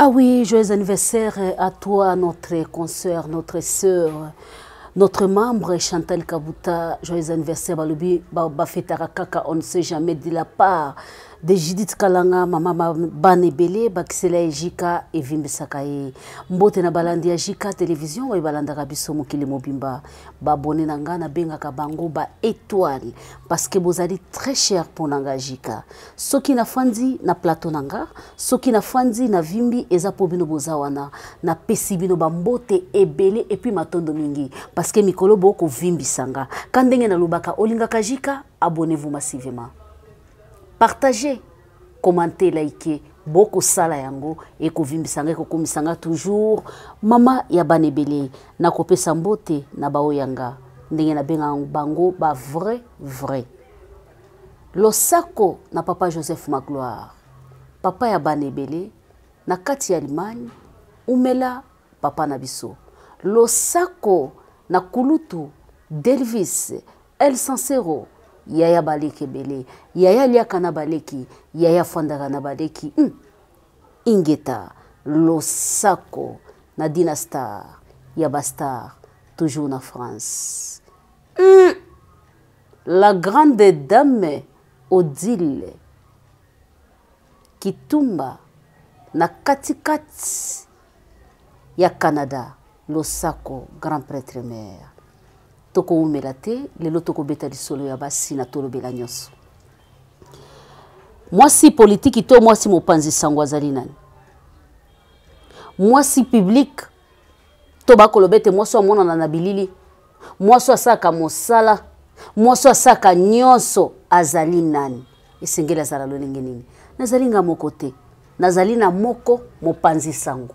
Ah oui, joyeux anniversaire à toi, notre consoeur, notre sœur, notre membre Chantal Kabuta. Joyeux anniversaire, balobi, bafetaka kaka, on ne sait jamais de la part de Judith Kalanga, mama bana ebele, bakisela ye Jika evimbisaka ye. Mbote na balandi ya Jika télévision oyo balandaka biso mokili mobimba. Ba abonné na nga nabengaka bango ba étoile parce que bozali très cher mpo na nga Jika. Soki nafandi na plateau na nga, soki nafandi na vimbi eza mpo bino boza wana. Napesi bino bambote ebele et puis matondo mingi parce que mikolo bokovimbisa nga. Ka ndenge nalobaka olingaka Jika, abonnez-vous massivement. Partagez, commentez, likez. Bokosala yango ekovimbisa nga, ekokomisa nga toujours mama ya bana ebele. Nakopesa mbote na baoyo ya nga ndenge nabengaka bango ba vrai vrai. Losako na papa Joseph Magloire, papa ya bana ebele na kati ya Allemagne, umela papa na biso. Losako na kulutu Delvis El Sincero, yaya baleki ebele, yaya liaka na baleki, yaya fandaka na baleki. Ingeta losako na Dina Star ya ba star toujours na France. La grande dame Odile Kitumba na katikati ya Canada, losako grand prêtre mère. Tokowumela te, lelo tokobeta lisolo ya basi na tolobela nyonso. Mwasi politiki to mwasi mopanzi sango azali nani? Mwasi public to bakoloba ete mwasi amonana na bilili, mwasi asalaka mosala, mwasi asalaka nyonso azali nani? Esengeli azala lolenge nini? Nazali nga moko te, nazali na moko mopanzi sango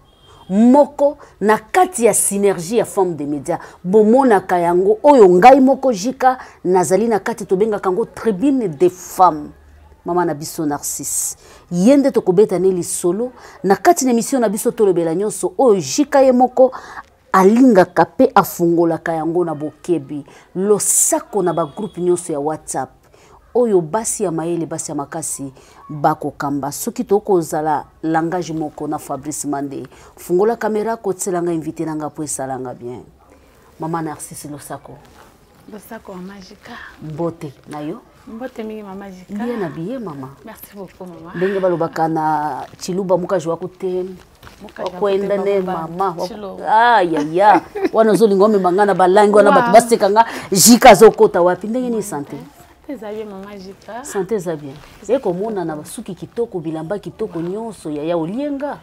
moko na kati ya synergie ya femme de média. Bomonaka yango oyo ngai moko Jika nazali na kati, tobengaka yango tribune des femmes. Mama na biso Narcisse, ye nde tokobeta ne lisolo na kati na émission na biso tolobela nyonso oyo Jika ye moko alingaka pe afungolaka yango na bokebi. Losako na ba groupe nyonso ya WhatsApp oyo basi ya mayele, basi ya makasi bakokamba. Soki tokozala langage moko na Fabrice Mande, fungola caméra, kotiela nga invité na nga po esalanga bien. Mama Narcisse, losako. Losako mama Jika. Mbote na yo. Mbote mingi mama Jika. Bien habillé mama. Merci beaucoup mama. Ndenge balobaka na Chiluba mukaji wa kute. Wakwenda ne mama. Ayaya. Wana ozolinga omema nga na balangi wana bato baseka nga Jika azokota wapi? Ndenge ni santé? Eza bien mama Jika. Santé eza bien. Ekomona na basuki kitoko, bilamba kitoko nyonso yaya olienga.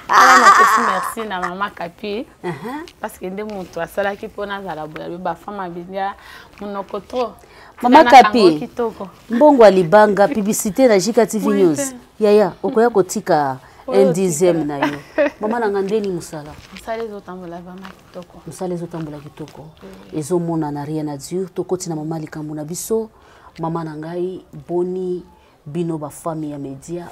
Ala napesi merci na mama Kapi. Parce que nde moto asalaki mpo nazala boye, ba femme abilia monoko trop. Mama Kapi, mbongo ya libanga, publicité na Jika TV News. Yaya, okoya kotika un dixième na yo. Mama na nga ndeni mosala? Mosala ezotambola vraiment kitoko. Mosala ezotambola kitoko. Ezomonana rien à dire. Tokoti na mama likambo na biso. Mama na ngai, boni bino ba femme ya média,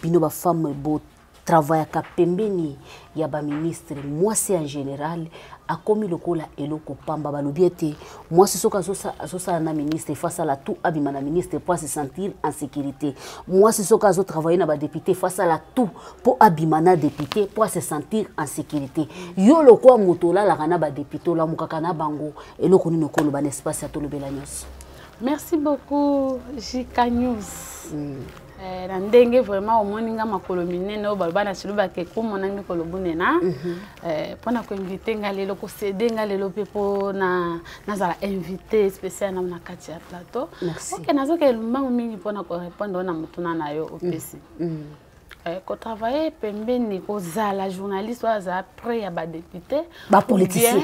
bino ba femme bo travaillaka pembeni ya ba ministre, mwasi en général akomi lokola eloko pamba. Balobi ete mwasi soki azosala na ministre, il faut asala tout abima na ministre po se sentir en sécurité. Mwasi soki azotravailler na ba député, il faut asala tout po abima na député po se sentir en sécurité. Yo lokola moto olalaka na ba député, olamukaka na bango, eloko nini okoloba na espace ya tolobela nyonso? Merci beaucoup Jika News. Na ndenge vraiment omoni nga makolo minene oyo baloba na Tshiluba ke komona mikolo bunena. Mpona koinvite nga lelo, kosede nga lelo mpe mpo nazala invité spécial na kati ya plateau. Merci. Ok, nazokende lombango mingi mpona korépondre na motuna na yo opesi. Kotravailler pembeni, kozala journaliste oyo azala près ya badéputé, Bapoliticien.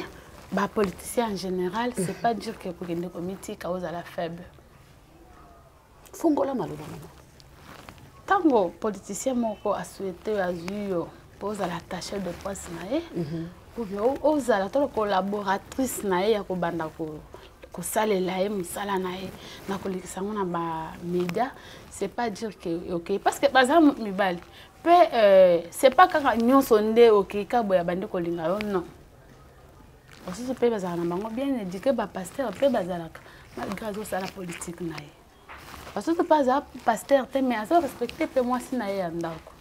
Bapoliticien en général, c'est pas dire que kokende komitika ozala faible. Fungola maloba mama. Ntango politicien moko asouhaite azwi yo mpo ozala attaché de presse na ye, ou bien ozala to collaboratrice na ye ya kobanda kosalela ye mosala na ye na kolekisa yango na bamédia, c'est pas dire que ok, parce que baza mibali mpe c'est pas kaka nyonso nde okei ka boye abandi kolinga yo, non. Basusu mpe bazalaka na bango bien éduqué, bapasteur mpe bazalaka malgré azosala politique na ye. Basusu mpe aza pasteur te, mais azo respecte mpe mwasi na ye ya ndako.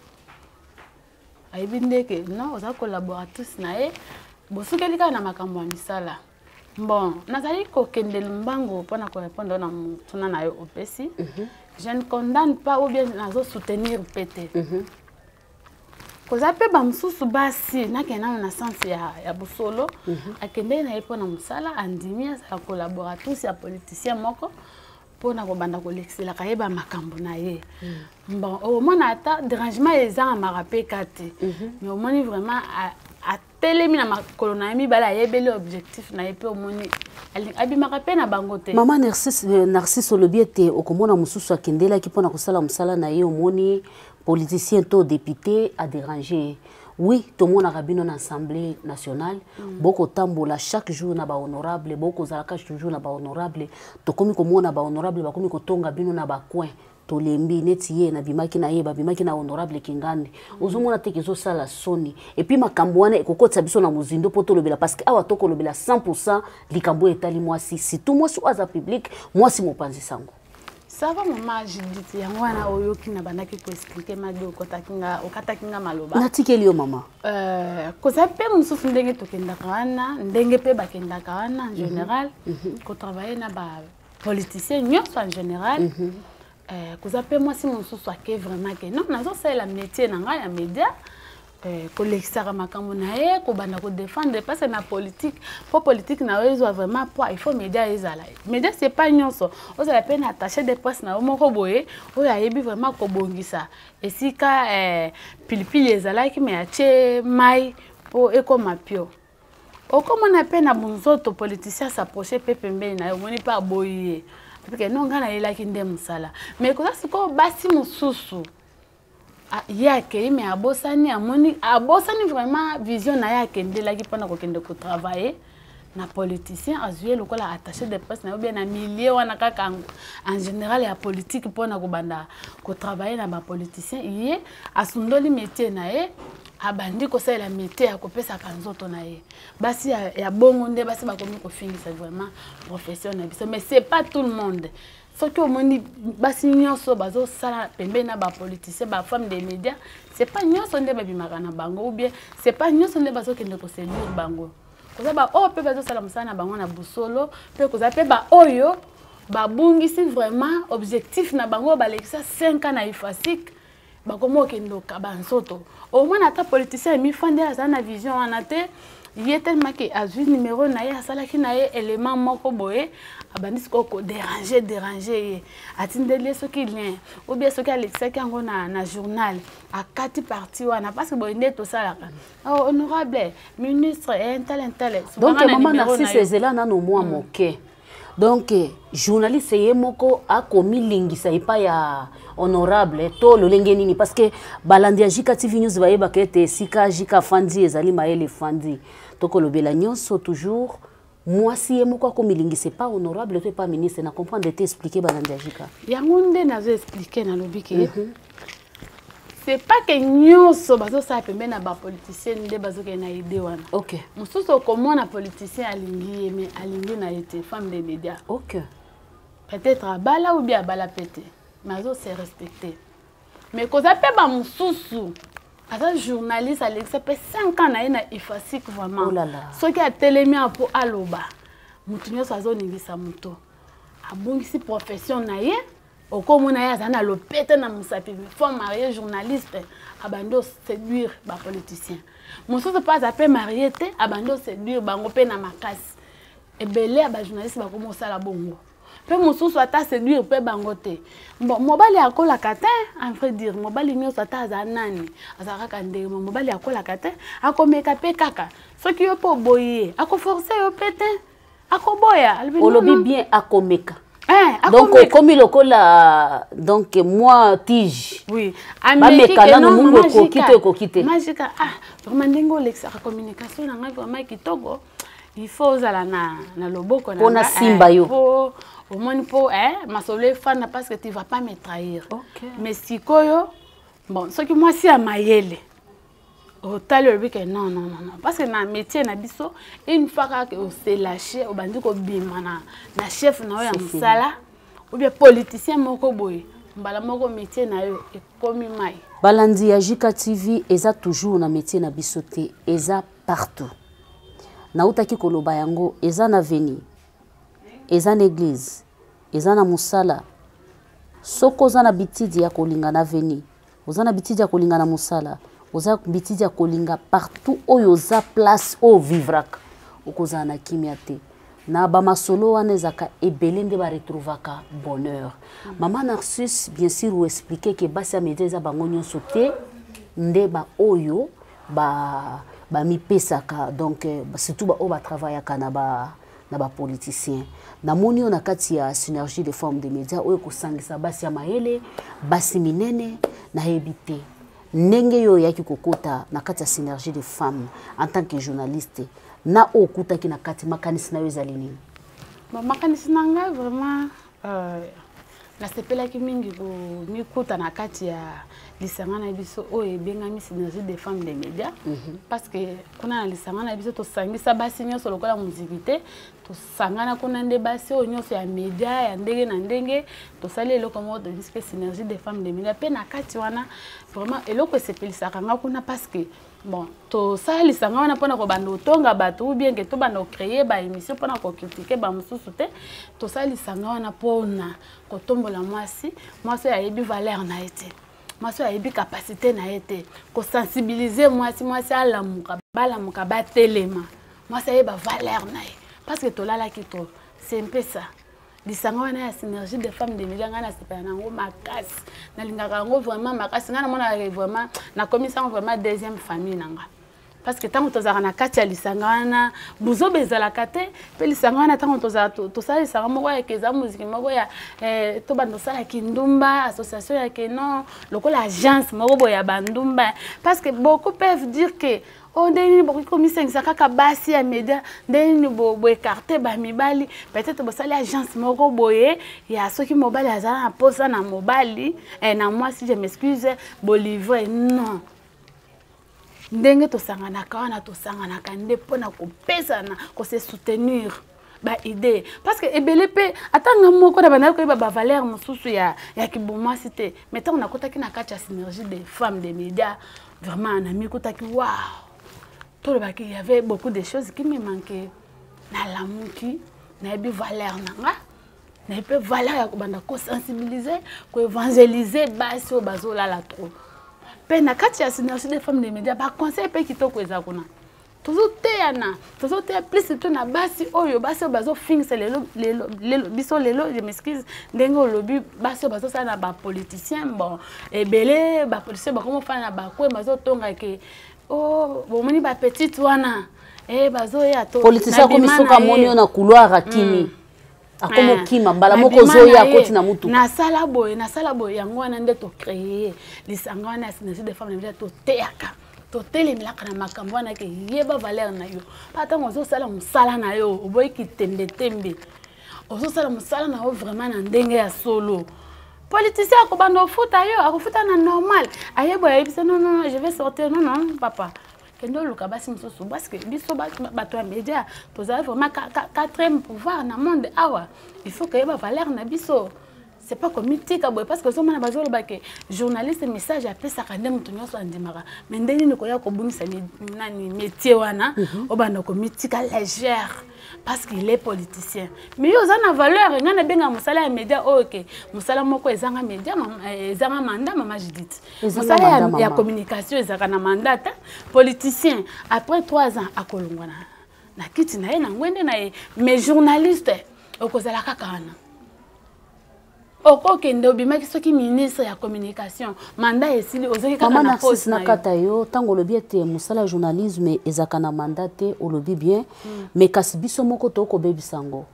Ayebi nde ke non, oza collaboratrice na ye, bosukeli kaka na makambo ya misala. Bon, nazali kokende lombango mpona korépondre na motuna na yo opesi. Je ne condamne pas ou bien nazo soutenir mpe te. Koza mpe bamosusu basi, nakende nano na sens ya bosolo. Akendeki na ye mpona mosala, andimi azala collaboratrice ya politicien moko mpona kobanda kolekiselaka ye bamakambo na ye. Bon, omona ata dérangement ezangamaka mpe ka te, mais omoni vraiment atelemi na makolo na ye mibale, ayebeli objectif na ye, mpe omoni abimaka mpe na bango te. Mama Narcisse, Narcisse, olobi ete okomona mosusu akendelaki mpona kosala mosala na ye, omoni politicien to député adérange ye. Oui, tomonaka bino na Assemblée nationale, bokotambola chaque jour na bahonorable, bokozalaka toujours na bahonorable. Tokomi komona bahonorable bakomi kotonga bino na bacoin. Tolembi neti ye nabimaki na ye, babimaki na honorable Kingandi. Ozomona te ezosala soni? Et puis makambo wana ekokotisa biso na mozindo mpo tolobela, parce que awa tokolobela 100 likambo oyo etali mwasi, surtout mwasi oyo aza public, mwasi mopanzi sango. Ça va, mama Judith. Yango wana oyoki na bandaki koexpliquer, madi okotaki nga, okataki nga maloba. Natikeli yo, mama. Koza mpe mosusu ndenge tokendaka wana, ndenge mpe bakendaka wana en général, kotravaille na bapoliticien nyonso en général. Koza mpe mwasi mosusu ake vraiment ke non, nazosalela métier na ngai ya média, kolekisaka makambo na ye, kobanda kodéfendre, parce na politique, mpo politique na yo ezwa vraiment poids, il faut média ezala. Média, c'est pas nyonso. Ozala mpe na attaché de presse na yo moko boye oyo ayebi vraiment kobongisa esika pilipili ezalaki, me atie mai mpo ekóma pio. Okomona mpe na bonzoto politicien as'approche mpe pembeni na ye, omoni mpe aboyi ye ke non, ngai nayelaki nde mosala. Mais koza sikoyo basi mosusu, ye akei me abosani, amoni abosani vraiment vision na ye. Akendelaki mpona kokende kotravailler na politicien, azwi ye lokola attaché de presse na ye, bien na milieu wana kaka en général ya politique, mpona kobanda kotravailler na bapoliticien. Ye asundoli métier na ye, abandi kosalela métier ya kopesaka nzoto na ye. Basi ya bongo nde basi bakomi kofingisa vraiment profession na biso. Mais c'est pas tout le monde. Soki omoni basi nyonso bazosala pembeni na bapoliticien, bafemme des médias, c'est pas nyonso nde babimaka na bango, ou bien c'est pas nyonso nde bazokende koséduire bango. Koza baoyo mpe bazosala mosala na bango na bosolo, mpe koza mpe baoyo babungisi vraiment objectif na bango, balekisa 5 ans na IFASIC, bakoma okende okaba nzoto. Omona ata politicien emifandi, aza na vision wana te. Ye tellement ke azwi numéro na ye, asalaki na ye élément moko boye, abandi sikoyo kodéranger, déranger ye, atindeli ye soki lien, ou bien soki alekisaki yango na journal, akati parti wana, parce que boye nde tosalaka. Oh, honorable ministre, ntale ntale. Donc mama Narcisse, ezela nano mwa moke. Donc journaliste ye moko akomilingisa epai ya honorable to lolenge nini? Parce que balandi ya Jika TV News bayebaka ete esika Jika afandi ezali mayele efandi. Tokolobela nyonso toujours. Mwasi ye moko akomilingisa epa honorable to epa ministre? Na comprendre te, expliquer balandi ya Jika. Yango nde nazo expliquer, nalobi ke c'est pas ke nyonso bazosala pembeni na bapoliticien nde bazokende na idée wana. Mosusu okomona politicien alingi ye, mais alingi na ye te femme de média. Peut-être abala ou bien abala pe te, mais azose respecter. Mais koza mpe bamosusu aza journaliste, alekisa mpe 5 ans na ye na IFASIC, vraiment. Oh là là. Soki atelemi apo aloba, motu nyonso azoningisa moto, abungisi profession na ye. Okomona ye aza na lopete na mosapi, femme mariée journaliste, abandi oséduire bapoliticien. Mosusu mpe aza mpe marie te, abandi oséduire bango mpe na makasi. Ebele ya bajournaliste bakomi osala bongo. Mpe mosusu ata séduire mpe bango te, bon, mobali akolaka te. En vrai dire, mobali nyonso ata aza nani, aza kaka ndenge mobali akolaka te, akomeka mpe kaka. Soki yo mpe oboyi ye, akoforce yo mpe te, akoboya. Olobi bien, akomeka. Donc okomi lokola donc moi tige. Oui. Bameka nano, mungu ekoki to ekoki te. Majika, ah, vraiment ndenge olekisaka communication na ngai vraiment kitoko, il faut ozala na loboko. Na mpona simba yo. Po omoni mpo masolo efanda, parce que tu vas pas me trahir. Mais sikoyo, bon, soki mwasi ya mayele otali, olobi ke non, non, non, non, parce que na métier na biso, une fois kaka ose lâche, obandi kobima na chef na yo ya mosala ou bien politicien moko boye, mbala moko métier na yo ekomi mai. Balandi ya JK TV eza toujours na métier na biso te, eza partout. Nautaki koloba yango, eza na veni, eza na église, eza na mosala. Soki oza na bitidi ya kolinga na veni, oza na bitidi ya kolinga na mosala, oza bitidi ya kolinga partout oyo oza place oyo vivraka, okozala na kimia te. Na bamasolo wana ezalaka ebele nde baretrouvaka bonheur. Mama Narcisse, bien sûr, oexplike ke basi ya media eza bango nyonso te nde baoyo bamipesaka, donc surtout baoyo batravaillaka na ba na bapoliticien. Namoni oyo na kati ya synergie de forme de média oyo kosangisa basi ya mayele, basi minene, nayebi te ndenge yo oyaki kokota na kati ya synergie de femmes en tant que journaliste, na oyo okutaki na kati, makanisi na yo ezali nini? Bon, makanisi na ngai vraiment, nasepelaki mingi komikuta na kati ya lisanga na biso oyo ebengami synergie des femmes des médias, parce que kuna na lisanga na biso tosangisa basi nyonso lokola moziki te. Tosangana kuna nde basi oyo nyonso ya média ya ndenge na ndenge. Tosali eloko moko tobisi mpe synergie des femmes des médias. Mpe na kati wana vraiment eloko esepelisaka nga kuna, parce que bon, tosala lisanga wana mpona kobanda kotonga bato ou bien ke tobanda kocréer baémission mpona kocritiquer bamosusu te. Tosala lisanga wana mpona kotombola mwasi, mwasi oyo ayebi valeur na ye te, mwasi oyo ayebi capacité na ye te, kosensibiliser mwasi, mwasi alamuka, balamuka, batelema, mwasi ayeba valeur na ye, parce que tolalaki trop. C'est un peu ça lisanga wana ya synergie des femmes de média. Ngai nasepela na yango makasi, nalingaka yango vraiment makasi. Ngai namonaka vraiment nakomisa yango vraiment deuxième famille na nga, parce que ntango tozalaka na kati ya lisanga wana, buzoba ezalaka te. Mpe lisanga wana, ntango tozala, tosala lisanga moko yake eza moziki moko ya tobanda osalaki ndumba, association yake non, lokola agence moko boye ya bandumba, parce que beaucoup peuvent dire que oh, ndenge nini bokoki komisangisa kaka basi ya média, ndenge nini boécarter bamibali? Peut-être bosali agence moko boye ya soki mobali azala na posa na mobali, na mwasi, je m'excuse, bolivre. Non, ndenge tosanganaka wana, tosanganaka nde mpona kopesana, kose soutenir baidée, parce que ebele mpe ata nga moko na bandaki koyeba bavaleur mosusu ya kibomwasi te. Mais ntango nakotaki na kati ya synergie des femmes des médias, vraiment namikutaki, wow, tolobaki, y avait beaucoup de choses qui me manquaient. Nalamuki, nayebi valeur na nga, nayebi mpe valeur ya kobanda kosensibiliser, koévangéliser basi oyo bazolala trop. Mpe na kati ya synergie des femmes des médias, baconseil mpe kitoko eza kuna. Tozoteyana, tozoteya plus surtout na basi oyo bazofingisa lelo, lelo, lelo biso lelo, je m'excuse, ndenge olobi, basi oyo bazosala na bapoliticien. Bon, ebele bapoliticien bakomofana na bakwe, bazotonga ke oh, bomoni bapetite wana, bazoya to Politicien akomi, soki amoni yo na couloir, akimi, akomi okima mbala moko, ozoya, akoti na mutuka. Nasala boye, nasala boye. Yango wana nde tocréer lisanga wana ya synergie des femmes na toteyaka, totelemelaka na makambo wana ke yeba valeur na yo. Mpa ntango ozosala mosala na yo, oboyiki tembetembe, ozosala mosala na yo vraiment na ndenge ya solo, politicien akobanda ofuta yo, akofuta na normal. Ayeba, ayebisa: "Non, non, je vais sortir." "Non, non, papa, kende oluka basi mosusu," parce que biso bato ya média tozali vraiment quatrième pouvoir na monde awa. Il faut koyeba valeur na biso, c'est pas komitika boye, parce que ozomona bazoloba ke journaliste, message apesaka nde moto nyonso andimaka. Mais nde nini koya kobungisa nani métier wana, obanda komitika légère parce qu'il est politicien? Mais yo oza na valeur. Ngai nabenga mosala ya média oyo ke mosala moko ezanga média, ezanga mandat. Mama Judith, mosala ya communication ezalaka na mandat te. Politicien, après 3 ans, akolongwa na kiti na ye, na ngwende na ye. Mais journaliste, okozala kaka wana. Okokende, obimaki soki ministre ya communication, mandat esili, ozongi kaka na poste. Na kata yo, ntango olobi ete mosala ya journalisme ezalaka na mandat te, olobi bien, mais kasi biso moko tokobebisa yango.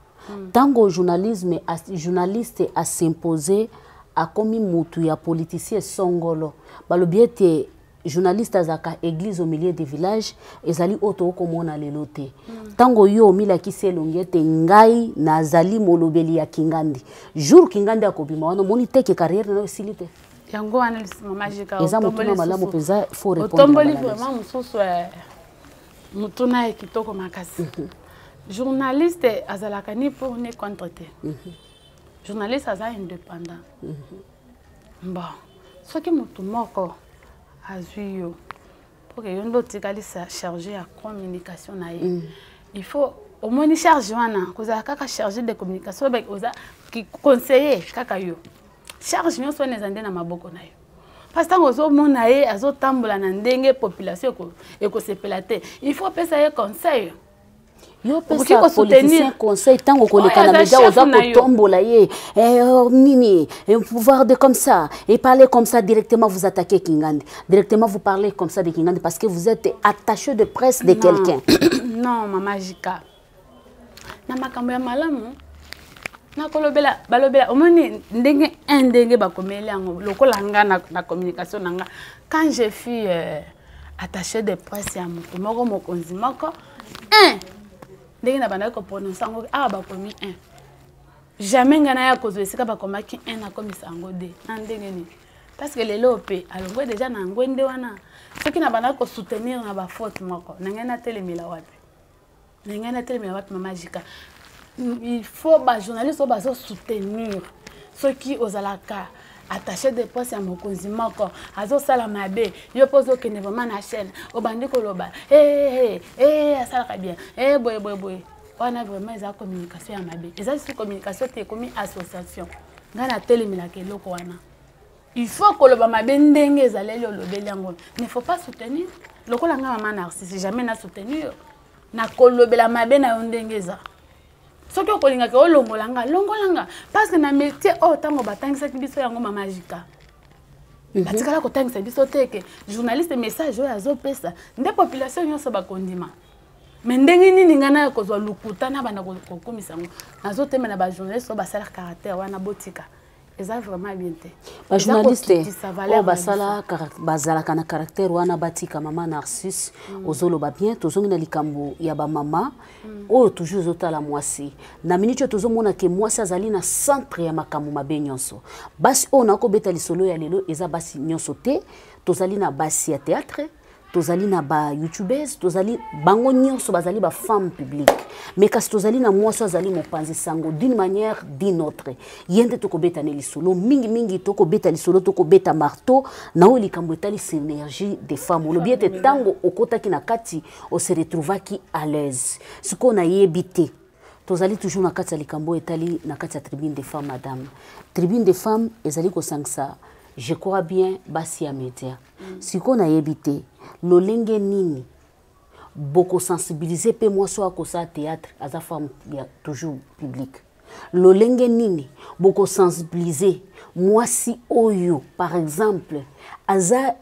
Ntango journalisme, journaliste asimpose, akomi mutu ya politicien songolo, balobi ete journaliste azalaka église au milieu du village. Ezali oyo tokomona lelo te. Ntango yo omilakisi elongi ete ngai nazali molobeli ya Kingandi, jour Kingandi akobima wana, omoni te ke carrière na yo esili te? Yango wana, mama Jika. Eza motuna malamu mpenza, faut répondre. Otomboli vraiment mosusu motuna ya kitoko makasi. Journaliste azalaka ni pour ni contre te. Journaliste aza indépendant. Bon, soki motu moko Azwi yo mpo ke yo nde otikali charge ya communication na ye. Il faut omoni charge wana kozala kaka charge de communication, oza conseiller kaka yo. Charge nyonso wana eza nde na maboko na yo, parce ntango ozomona ye azotambola na ndenge population ekosepela te, il faut opesa ye conseil. Yo pesa politicien conseil, ntango koleka na média, oza kotombola ye, nini, pouvoir de comme ça et parler comme ça directement, vous attaquez Kingandi directement, vous parlez comme ça de Kingandi parce que vous êtes attaché de presse de quelqu'un. Non, mama Jika, na makambo ya malamu nakolobela, balobela, omoni ndenge un ndenge bakomeli yango lokola nga na communication na nga. Quand je fus attaché de presse ya moto moko, mokonzi moko, un ndenge na bandaki koprononce yango, awa bakomi un, jamais ngai naya kozwa esika bakomaki un, nakomisa yango deux. Na ndenge nini? Parce que lelo mpe alongwe déjà na ngwende wana. Soki na bandaki kosoutenir na bafaute moko na ngai, natelemela wapi? Na ngai natelemela wapi, mama Jika? Il faut bajournaliste oyo bazosoutenir, soki ozalaka attaché de poste ya mokonzi moko, azosala mabe, yo mpo ozokende vraiment na chaîne, obandi koloba hey, hey, hey, asalaka bien, hey, boye boye boye, wana vraiment eza communication ya mabe. Eza lisusu communication te, ekomi association. Ngai natelemelaka eloko wana. Il faut koloba mabe ndenge ezaleli, olobeli yango, ne faut pas soutenir. Lokola ngai mama Narcisse, jamais na soutenir yo. Nakolobela mabe na yo ndenge eza. Soki okolingaka olongola nga, longola nga, parce que na métier oyo, ntango batangisaki biso yango, mama Jika, batikala kotangisa biso te ke journaliste, message oyo azopesa nde population nyonso bakondima. Mais ndenge nini ngai naya kozwa lokuta na banda kokomisa yango? Nazotemela bajournaliste oyo basala caractère wana, botika, eza vraiment bien te. Bajournaliste oyo basala, bazalaka na caractère wana, batika. Mama Narcisse, ozoloba bien. Tozongi na likambo ya bamama oyo toujours ezotala mwasi. Na miniti oyo tozomona ke mwasi azali na centre ya makambo mabe nyonso. Basi oyo nakobeta lisolo ya lelo eza basi nyonso te. Tozali na basi ya théâtre, tozali na bayoutubers, tozali bango nyonso bazali bafemme publique. Mais kasi tozali na mwasi azali mopanzi sango d'une manière d'une autre. Ye nde tokobeta ne lisolo mingimingi, tokobeta lisolo, tokobeta marteau na oyo likambo etali Synergie des femmes. Olobi ete ntango okotaki na kati, ose retrouvaki à l'aise. Sikoyo nayebi te, tozali toujours na kati ya likambo oyo etali na kati ya Tribune des femmes. Madame, Tribune des femmes ezali kosangisa, je crois bien, basi ya média. Sikoyo nayebi te lolenge nini bokosensibilize mpe mwasi oyo akosala théâtre, aza femme ya toujours publique. Lolenge nini bokosensibilize mwasi oyo, par exemple, aza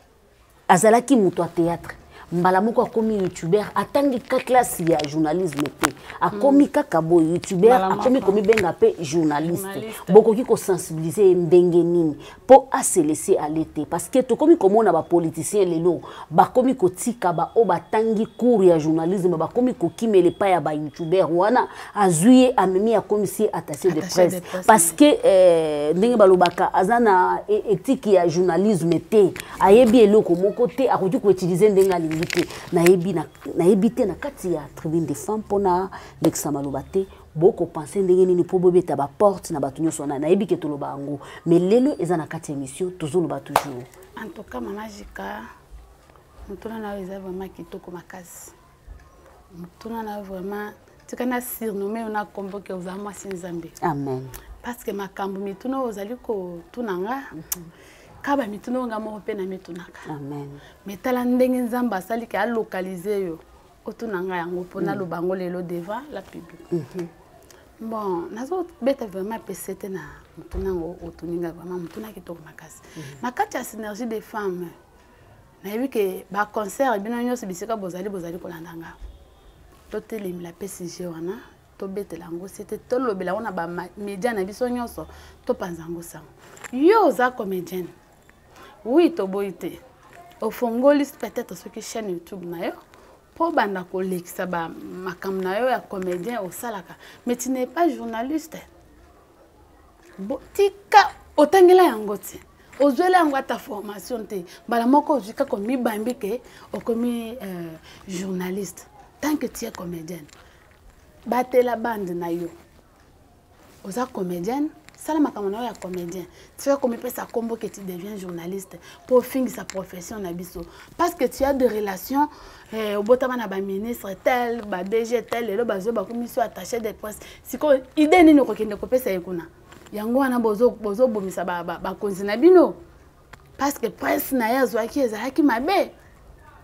azalaki moto ya théâtre, mbala moko akomi youtubeur, atangi ka classe ya journalisme te, akomi kaka boye youtubeur, akomi komibenga mpe journaliste? Bokoki kosensibilize ye ndenge nini mpo ase laisser aller te? Parce que tokomi komona bapoliticien lelo bakomi kotika baoyo batangi cours ya journalisme, bakomi kokimela epai ya bayoutubeur wana. Azwi ye, amemi, akomisi ye attaché de presse, parce que ndenge balobaka, aza na éthique ya journalisme te, ayebi eloko moko te, akoki koutilize ndenge alingi te. Nayebi te, na kati ya Tribune des femmes, mpona lekisa maloba te, bokopense ndenge nini mpo bobeta baporte na bato nyonso wana? Nayebi ke toloba yango, mais lelo eza na kati ya émission, tozoloba toujours. En tout cas, mama Jika, motuna na yo eza vraiment kitoko makasi. Motuna na yo vraiment, tika na surnomme yo na kombo ke oza mwasi Nzambe. Amen. Parce que makambo mituna oyo ozali kotuna nga, ka bamituna oyo nga moko mpe na mitunaka. Amen. Mais tala ndenge Nzambe asali ke alokalize yo, otuna nga yango mpo naloba yango lelo devant la public. Bon, nazobeta vraiment pese te na motuna yango otuni nga. Vraiment motuna kitoko makasi. Na kati ya Synergie des femmes, nayebi ke baconcert bino nyonso bisika bozali, bozali kolanda nga, totelemela mpe sujet wana, tobetela yango se te, tolobela yango na bamédia na biso nyonso, topanza yango sango. Yo oza comédienne, oui, toboyi te, ofongoli peut-être soki chaîne YouTube na yo mpo banda kolekisa makambo na yo ya comédien osalaka, mais tu n'es pas journaliste. Bo, tika otangela yango te, ozwela yango ata formation te, mbala moko ozwi kaka omibambi ke okomi journaliste. Tant que tu es comédienne, batela bande na yo. Oza comédienne. Sala makambo na yo ya comédien. Tika komipesa kombo que tu deviens journaliste mpo ofingisa profession na biso, parce que tu as des relations, eh, obotama na baministre tel, ba DG tel, lelo bazwi bakomisi yo attaché de presse. Sikoyo idée nini okokende kopesa ye kuna? Yango wana bozobomisa bakonzi na bino, parce que presse na ye azwaki ezalaki mabe.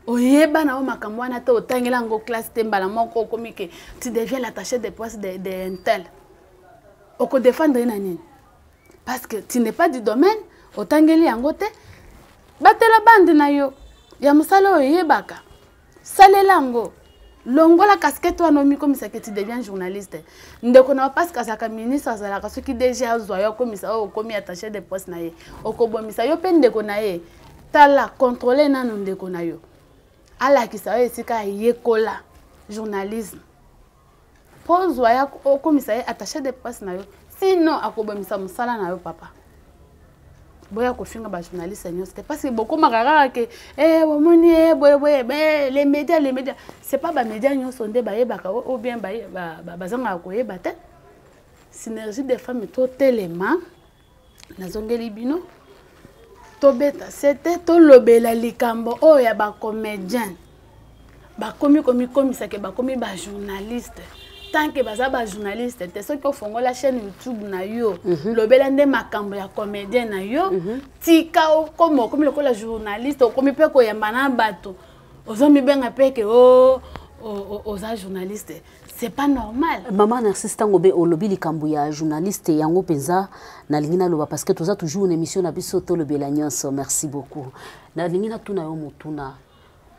Oyeba na yo makambo wana te, otangela yango classe te, mbala moko okomi ke tu deviens l'attaché de presse de intel. Okodefendre ye na nini? Parce que tu n'es pas du domaine, otangeli yango te. Batela bande na yo ya mosala oyo oyebaka, salela yango, longola casquette wana omikomisa ke tu deviens journaliste. Ndeko na yo, parce que azalaka ministre, azalaka soki DG, azwa yo akomisa oyo okomi attaché de poste na ye, okobomisa yo mpe ndeko na ye. Tala, contrôle nanu ndeko na yo, alakisa yo esika ayekola journalisme mpo ozwa ya okomisa ye attaché de presse na yo, sinon akobomisa mosala na yo. Papa, boya kofinga bajournaliste nyonso te, parce que bokomaka kaka ke omoni e boyeboye, les médias, les médias. C'est pas bamédia nyonso nde bayebaka ou bien bazangaka koyeba te. Synergie des femmes, totelema. Nazongeli bino, tobeta sete, tolobela likambo oyo ya bacomédien bakomi komikomisa ke bakomi bajournaliste, tant que baza bajournaliste te. Soki ofongola chaîne YouTube na yo, lobela nde makambo ya comédien na yo. Tika okoma, okomi lokola journaliste, okomi mpe koyamba na bato, ozomibenga mpe ke oza journaliste. C'est pas normal. Mama Narcisse, ntango be olobi likambo ya journaliste, yango mpenza nalingi naloba, parce que toza toujours na émission na biso Tolobela Nyonso. Merci beaucoup. Nalingi natuna yo motuna: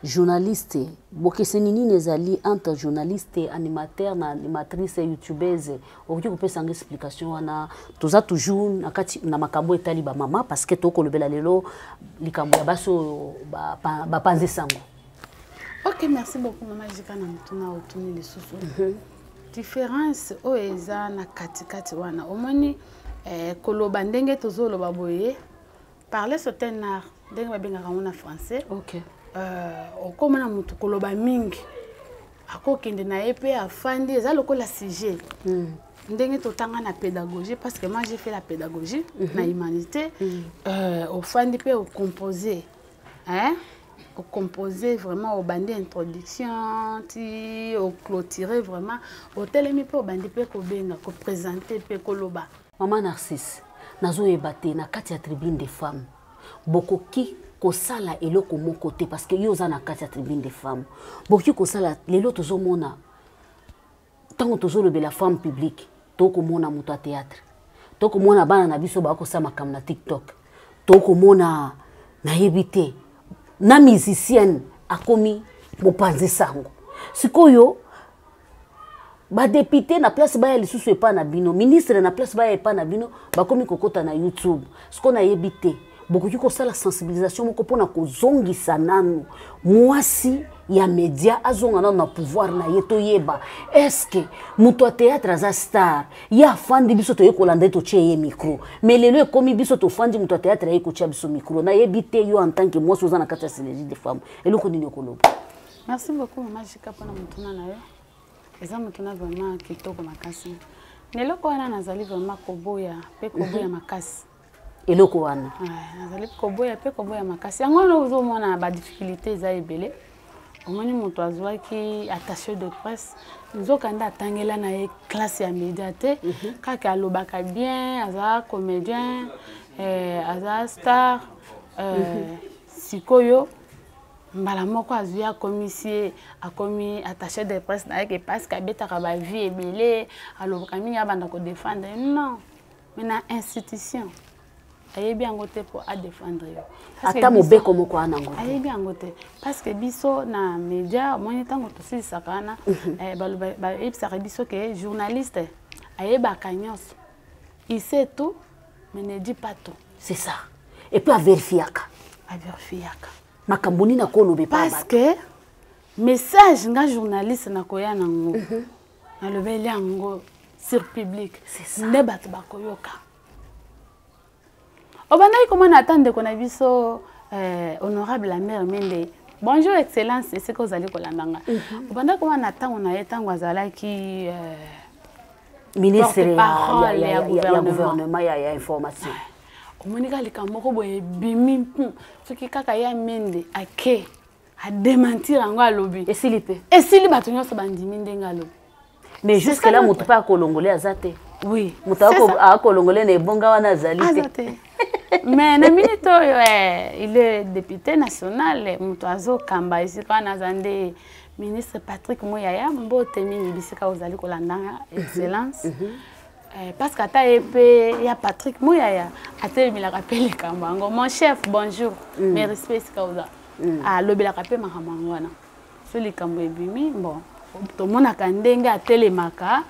journaliste, bokeseni nini ezali entre journaliste, animateur na animatrice, youtubeuse? Okoki kopesa nga explication wana? Toza toujours na kati na makambo etali bamama, parce que tokolobela lelo likambo ya basi oyo bapanzi sango. Ok, merci beaucoup, mama Jika, na motuna otuni lisusu. Différence oyo eza na katikati wana, omoni, koloba ndenge tozoloba boye, parler, c'est un art, ndenge babengaka yango na français. Okomona motu koloba mingi, akokende na ye mpe afandi, eza lokola sujet. Ndenge totanga na pédagogie, parce que moi j'ai fait la pédagogie na humanité. Ofandi mpe ocompose, hein? Ocompose vraiment, obandi introduction ti oclôturer, vraiment otelemi mpe obandi mpe kobenga, koprésente mpe koloba. Mama Narcisse, nazoyeba te, na kati ya Tribune des femmes bokoki kosala eloko moko te? Parce que yo oza na kati ya Tribune des femmes, bokoki kosala. Lelo tozomona, ntango tozolobela femme publique, tokomona moto ya théâtre, tokomona bana na biso bakosala makambo na TikTok, tokomona, nayebi te, na musicienne akomi mopanzi sango. Sikoyo badéputé na place baya lisusu epai na bino, ministre na place baya epai na bino, bakomi kokɔta na YouTube. Sikoyo nayebi te, bokoki kosala sensibilisation moko mpona kozongisa nanu mwasi ya média, azonga nanu na pouvoir na ye? Toyeba, est-ce moto ya théâtre aza star, ye afandi, biso toye kolanda ye, totie ye micro? Mais lelo ekomi biso tofandi, moto ya théâtre aye kotia biso micro. Nayebi te, yo en tant que mwasi oza na kati ya Synergie de femme, eloko nini okoloba? Merci beaucoup, mama Jika, mpona motuna na yo. Eza motuna vraiment kitoko makasi. Na eloko wana nazali vraiment koboya mpe koboya makasi. Eloko wana? Nazali koboya mpe koboya makasi. Yango wana ozomona badifficulté eza ebele. Omoni, moto azwaki attaché de presse, nzokande atangela na ye classe ya média te. Kaka alobaka bien, aza comédien, aza star. Sikoyo mbala moko azwi, akomisi ye, akomi attaché de presse na ye, ke parce que abetaka bavie ebele, alobaka mingi, abanda kodefendre. Non, mais na institution ayebi yango te mpo adefendre yo. Ata mobeko moko wana yango te. Ayebi yango te, parce que biso na média, omoni, ntango tosilisaka wana, bayebisaka biso ke journaliste ayebaka nyonso, il sait tout mais ne dit pas tout. C'est ça, et puis avérifiaka. Avérifiaka. Makambo nini akoloba epa? Parce que message nga journaliste nakoya nango, nalobeli yango sur public nde bato bakoyoka. Obandaki komona ata ndeko na biso, honorable Lambert Mende, bonjour excellence, esika ozali kolanda nga. Obandaki komona ntango na ye, ntango azalaki Ministre ya gouvernement ya information. Omoni kaka likambo moko boye ebimi, soki kaka ya Mende ake adémentir yango, alobi. Esili mpe. Esili, bato nyonso bandimi ndenge alobi. Mais jusque là, moto mpe akolongole aza te. Oui. Moto akolongole na ebonga wana azali te. Mais na minute oyo, il est député national. Moto azokamba esika wana aza nde ministre Patrick Muyaya. Mbote mingi bisika ozali kolandanga, excellence. Parce que ata ye mpe ya Patrick Muyaya atelemelaka mpe likambo yango. Mon chef, bonjour. Mes respect esika oza. Alobelaka mpe makambo yango wana. So likambo ebimi, bon, tomonaka ndenge atelemaka,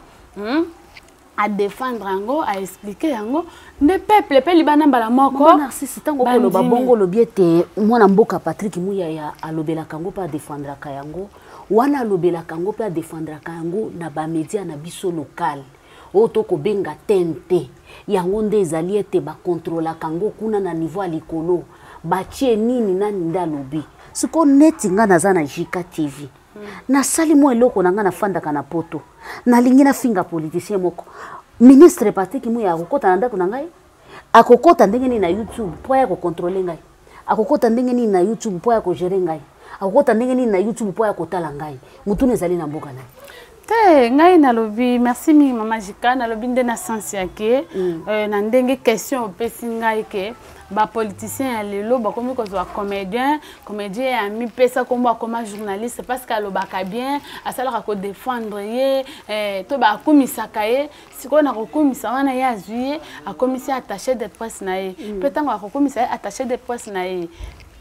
adéfendre yango, aexpliquer yango, nde peuple mpe libanda mbala moko. Narcisse, ntango okoloba bongo, olobi ete mwana mboka Patrick Muyaya alobelaka yango mpe adéfendraka yango wana. Alobelaka yango mpe adéfendraka yango na bamédia na biso local oyo tokobenga TNT. Yango nde ezali ete bakontrolaka yango kuna na niveau ya likolo, batie nini, nani nde alobi. Sikoyo neti nga naza na Jika TV, nasali mwa eloko na nga, nafandaka na Poto, nalingi nafinga politicien moko, ministre Patrick Muya akokɔta na ndako na ngai? Akokɔta ndenge nini na YouTube mpo aya kocontrôler ngai? Akokɔta ndenge nini na YouTube mpo aya kogérer ngai? Akokɔta ndenge nini na YouTube mpo aya kotala ngai? Mutuna ezali na mboka na ye. Te, ngai nalobi merci mingi, mama Jika. Nalobi nde na sens ya ke na ndenge question opesi ngai ke bapoliticien ya lelo bakomi kozwa comédien. Comédien ya mipesa nkombo, akoma journaliste parce que alobaka bien, asalaka kodéfendre ye, to bakumisaka ye. Sikoyo na kokumisa wana, ye azwi ye, akomisi attaché de presse na ye. Mpe ntango akokomisa ye attaché de presse na ye,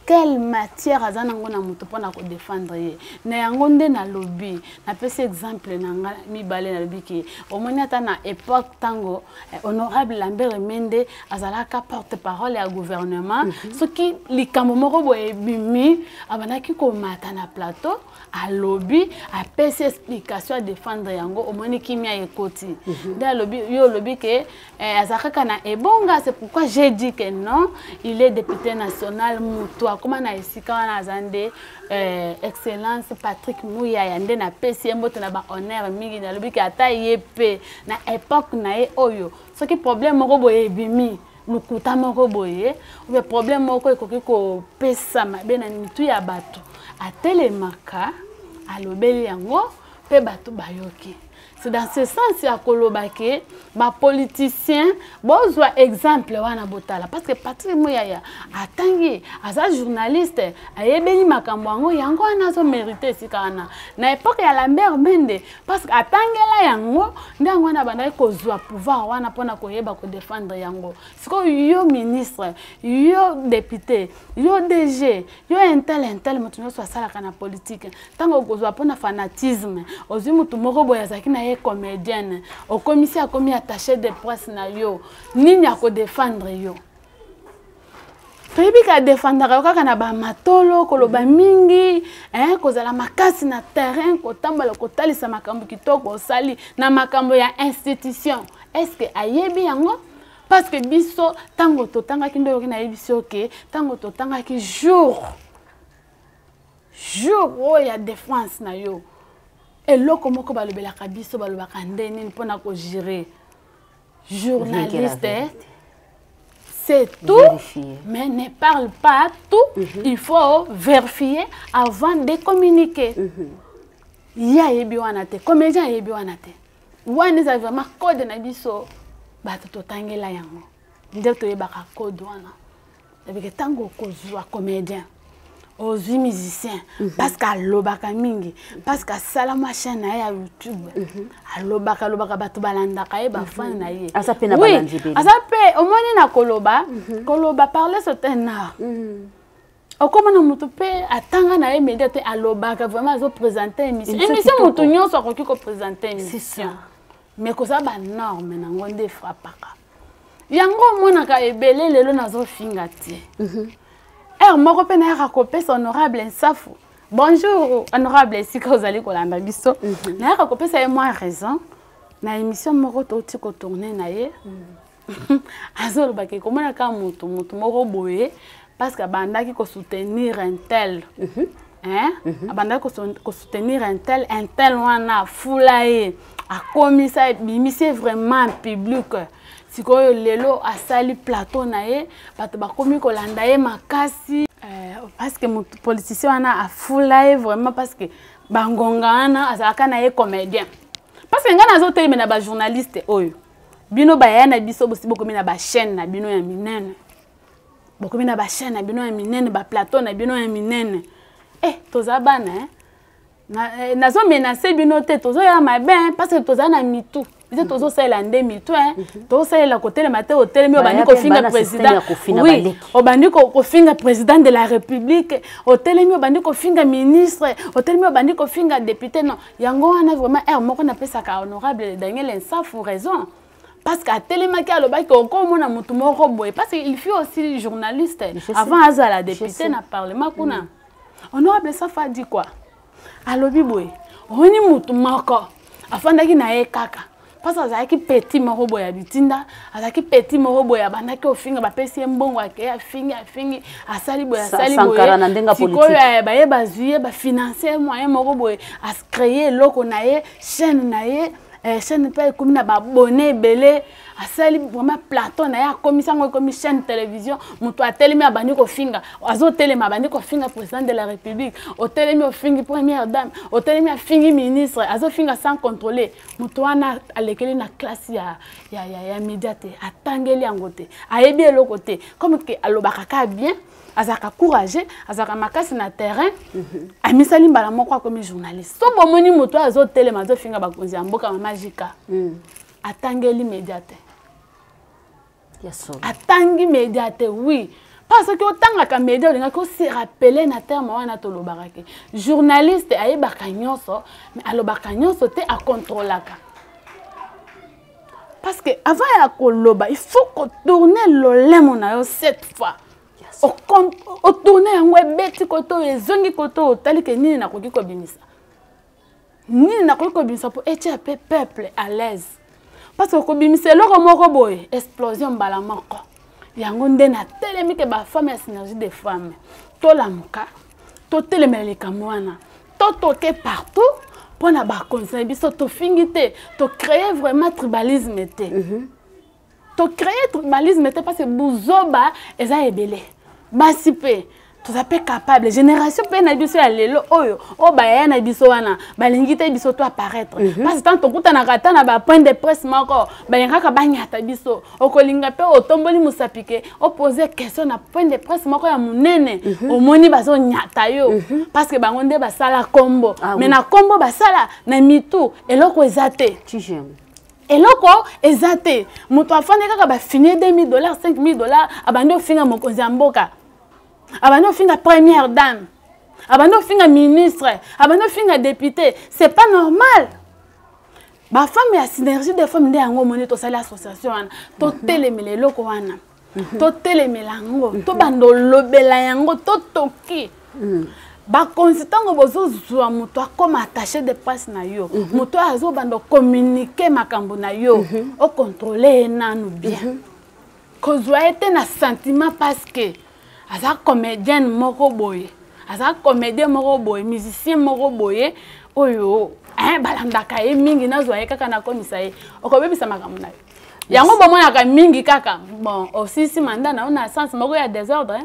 quelle matière aza nango na moto mpona kodéfendre ye na yango? Nde nalobi, napesi exemple na nga mibale. Nalobi ke omoni ata na époque ntango honorable Lambert Mende azalaka porte parole ya gouvernement, soki likambo moko boye ebimi, abandaki komata na plateau, alobi, apesi explication, adéfendre yango, omoni kimia ekoti. Nde alobi, yo olobi ke aza kaka na ebonga. C'est pourquoi j'ai dit que non, il est député national. Moto akóma na esika wana aza nde excellence Patrick Muyaya. Nde napesi ye mbote na bahonneur mingi. Nalobi ke ata ye mpe na époque na ye oyo, soki problème moko boye ebimi, lokuta moko boye ou bien problème moko ekoki kopesa mabe na mitu ya bato, atelemaka, alobeli yango mpe bato bayoki. C'est dans ce sens ya koloba ke bapoliticien bozwa exemple wana, botala, parce que Patrick Muyaya atangi, aza journaliste, ayebeli makambo yango. Yango wana azomérite esika wana. Na époque ya Lambert Mende, parce que atangela yango, nde yango wana abandaki kozwa pouvoir wana mpona koyeba kodéfendre yango. Sikoyo yo ministre, yo député, yo DG, yo un tel, un tel, moto nyonso asalaka na politike, ntango okozwa mpona fanatisme, ozwi motu moko boye azalaki na ye comédienne, okomisi, akomi attaché de presse na yo, nini akodéfendre yo? Toyebi ka adéfendaka yo kaka na bamatolo, koloba mingi, kozala makasi na terrain, kotambola, kotalisa makambo kitoko osali na makambo ya institution. Est ce que ayebi yango? Parce que biso ntango totangaki, nde oyoki nayebi biso ke ntango totangaki, jour oyo ya défense na yo, eloko moko balobelaka biso, balobaka nde nini mpona kogérer journaliste? C'est tout. Vérifier. Mais ne parle pas tout. Il faut vérifier avant de communiquer. Ye ayebi wana te, comédien ayebi wana te. Wana eza vraiment code na biso bato totangela yango, nde toyebaka code wana. Ebike ntango okozwa comédien, ozwi musicien, parce que alobaka mingi, parce que asala mwa chaîne na ye ya YouTube, alobaka, alobaka, bato balandaka ye, bafani na ye. Aza mpe na Oui, balandi ebele. Aza mpe, omoni na koloba, koloba, parler c'est un art. Okomona moto mpe atanga na ye média te, alobaka vraiment, azoprésente émission. Émission émission kitoko. Moto nyonso akoki koprésente C'est émission, ça. Mais kozala banorme nango nde efrappaka yango. Omonaka ebele lelo nazofinga te. Heure moko mpe nayaka kopesa honorable Nsafu, bonjour honorable, esika ozali kolanda biso, nayaka kopesa ye mwa raison na émission moko touti kotourner na ye. Azolobaka komona kaka moto moko boye, parce que abandaki kosoutenir un tel. Hein? Abandaki kosoutenir un tel, un tel wana afula ye, akomisa, ebimisi ye vraiment public. Sikoyo lelo asali plateau na ye, bato bakomi kolanda ye makasi, parce que moto politicien wana afula ye vraiment, parce que bangonga wana azalaka na ye comédien. Parce que ngai nazotelema na bajournaliste oyo, bino bayaya na biso, bosi bokomi na bachaîne na bino ya minene, bokomi na bachaîne na bino ya minene, baplateau na bino ya minene. Toza bana, eh? Nazomenace bino te, tozoya mabe, parce que toza na mitu biso, tozosalela nde mitu, tozosalela kotelema te. Otelemi, obandi kofinga président, oui, obandi kofinga président de la République, otelemi, obandi kofinga ministre, otelemi, obandi kofinga député. Non, yango wana vraiment aire moko napesaka honorable Daniel Nsafu raison, parce que atelemaki, alobaki okomona motu moko boye, parce que il fut aussi journaliste avant azala député na parlement kuna. Honorable Safu a dit quoi? Alobi boye: omoni motu moko afandaki na ye kaka mpasi, azalaki petit moko boye ya bitinda, azalaki petit moko boye, abandaki ofinga, bapesi ye mbongo, akei, afingi, afingi, asali boye, asali boye. Sikoyo baye bazwi ye, bafinance ye moyen moko boye, acréer eloko na ye, chaîne na ye, chaîne mpe ekomi na babone ebele. Asali vraiment plateau na ye, akomisi yango, ekomi chaîne télévision. Moto atelemi, abandi kofinga, azotelema, abandi kofinga président de la République, otelemi, ofingi première dame, otelemi, afingi ministre, azofinga sans contrôler. Moto wana alekeli na classe ya média te, atangeli yango te, ayebi eloko te. Comme ke alobaka kaka bien, azalaka courageux, azalaka makasi na terrain, amisali mbala moko akomi journaliste. So bomoni moto oyo azotelema, azofinga bakonzi ya mboka, mama Jika, atangeli média te, atangi média te. Oui, parce que otangaka média, olingaki ose rappeler na terme wana tolobaka ke journaliste ayebaka nyonso, mais alobaka nyonso te, akontrolaka. Parce que avant ya koloba, il faut kotourne lolemo na yo sept fois, otourne yango, ebeti kote oyo, ezongi kote oyo, otali ke nini nakoki kobimisa, nini nakoki kobimisa mpo etia mpe peuple à l'aise. Parce que kobimisa eloko moko boye, explosion mbala moko. Yango nde natelemi ke bafemme ya Synergie des femmes tolamuka, totelemela likambo wana, totoke partout mpo na bakonzi na biso. Tofingi te, tocréer vraiment tribalisme te, tocréer tribalisme te, parce que buzoba eza ebele. Basi mpe toza mpe capable, génération mpe na biso ya lelo oyo, oyo bayaya na biso wana balingi te biso to apparaître, parce que tant tokutanaka ata na bapoint de presse moko, balingaka banyata biso. Okolinga mpe otomboli mosapi ke opose question na point de presse moko ya monene, omoni bazonyata yo, parce que bango nde basala kombo. Mais na kombo basala na mitu, eloko eza te, eloko eza te. Moto afandi kaka, bafini 2000 dollars, 5000 dollars, abandi ofinga mokonzi ya mboka, abandi ofinga première dame, abandi ofinga ministre, abandi ofinga député. C'est pas normal. Bafemme ya Synergie des femmes nde yango omoni tosali association wana, totelemela eloko wana, totelemela yango, tobanda olobela yango, totoki bakonzi. Ntango bozozwa moto akóma attaché de presse na yo, moto oyo azobanda ocommuniquer makambo na yo, ocontrôle ye nanu bien. Kozwa ye te na sentiment parce que aza comédienne moko boye, aza comédien moko boye, musicien moko boye oyo balandaka ye mingi, nazwa ye kaka nakomisa ye. Okobebisa makambo na yo. Yango bomonaka mingi kaka bon, osisi mandat na yo na sens moko ya désordre.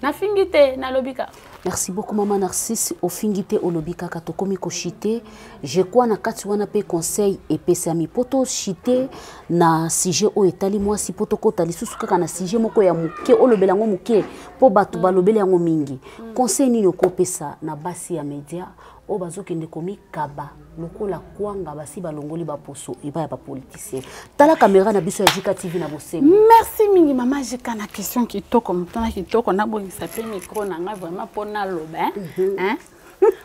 Nafingi te, nalobi kaka. Merci beaucoup, mama Narcisse. Ofingi te, olobi kaka. Tokomi kochuter, je crois, na kati wana mpe conseil epesami mpo tochuter na sujet oyo etali mwasi, mpo tokɔta lisusu kaka na sujet moko ya moke, olobela yango moke mpo bato balobeli yango mingi. Conseil nini okopesa na basi ya média oyo bazokende komikaba lokola kwanga, basi balongoli baposo epai ya bapoliticien? Tala kamera na biso ya Jika TV na bosembo. Merci mingi, mama Jika, na question kitoko, motuna kitoko. Nabongisa mpe micro na ngai vraiment mpo naloba, hein?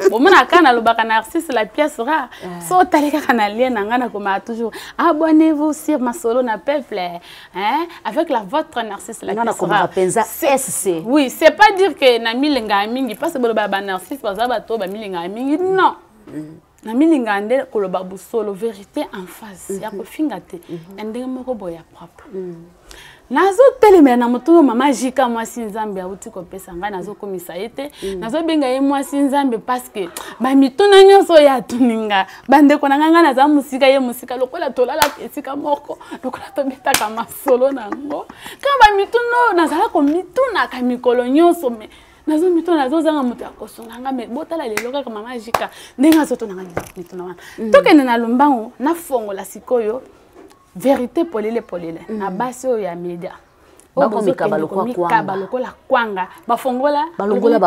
Bomona kaka nalobaka Narcisse la pièce rare. So otali kaka na lien na ngai, nakomaka toujours: abonnez-vous sur Masolo na peuple, hein, avec la votre Narcisse la pièce rare. Mpenza SC. Oui, c'est pas dire que na milingaka mingi, parce que boloba banarcisse baza bato bamilingaka mingi. Non, na milingaka nde koloba bosolo, vérité en face, ya kofinga te, ya ndenge moko boye ya propre. Nazotelemela na moto mama Jika, mwasi Nzambe auti kopesa ngai, nazokomisa ye te. Nazobenga ye mwasi Nzambe parce que bamituna nyonso oyo atuninga, bandeko na ngai, ngai naza mosika, ye mosika, lokola tolalaka esika moko, lokola tobetaka masolo na yango kaka bamituna oyo nazala komitunaka mikolo nyonso. Me nazomituna, nazozanga moto ya kosunga nga. Me botala lelo kaka mama Jika ndenge azotunanga mituna wana. Tokende na lombango, nafongola sikoyo vérité polele polele na basi oyo ya media. Bakomikaba lokola kwanga. Lokola kwanga, bafongola. Balongola